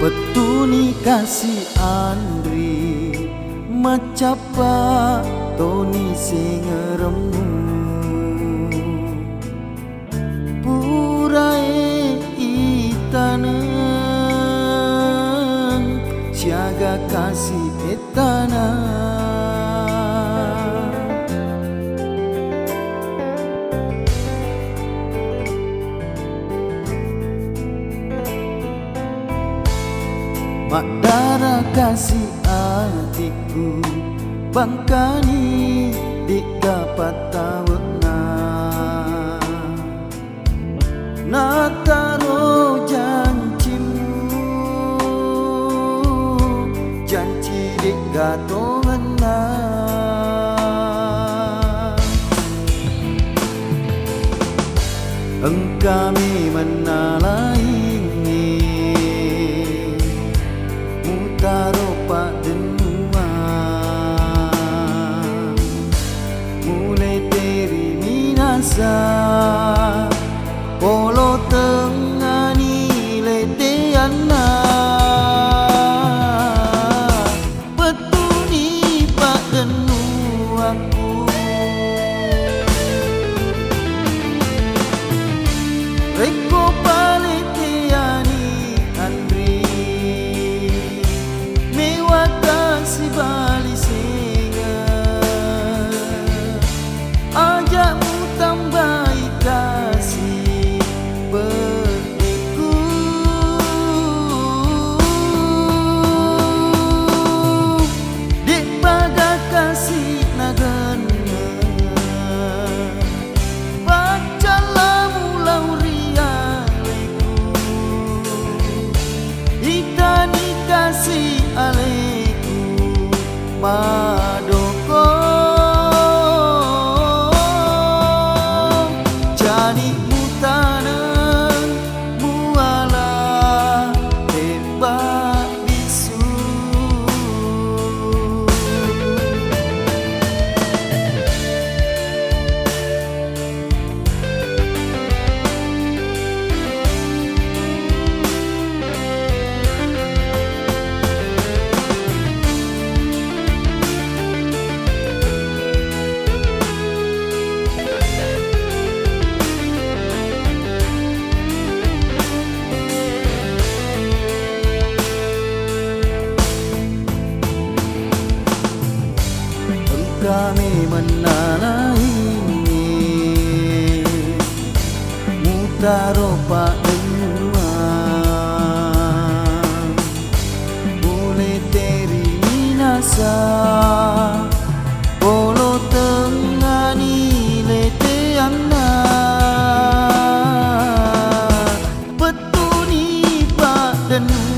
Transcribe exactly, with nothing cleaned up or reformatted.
Wettuni kasi anri, maccappa toni sengeremmu. Purae itaneng siaga kasi ettana. Maddara kasi atikku, bangkani de'ga pattawe'na. Nataro jancimmu, janci de'ga tongenna. Engka memenna laingnge mutaro paddennuang, mulai teri minasa polo tengngani leteanna. Wettuni paddennuakku. Rekko paleteani anri, mewakang sibali sengeng. Aja mutambai kasi peddiku. De'paga kasi nagenne, paccallamu lao ri aleku. Itani kasi aleku madoko, cani mutaneng muala teppa bisu. Engka memenna laingnge mutaro paddennuang, mulai teri minasa polo tengngani leteanna. Wettuni paddennu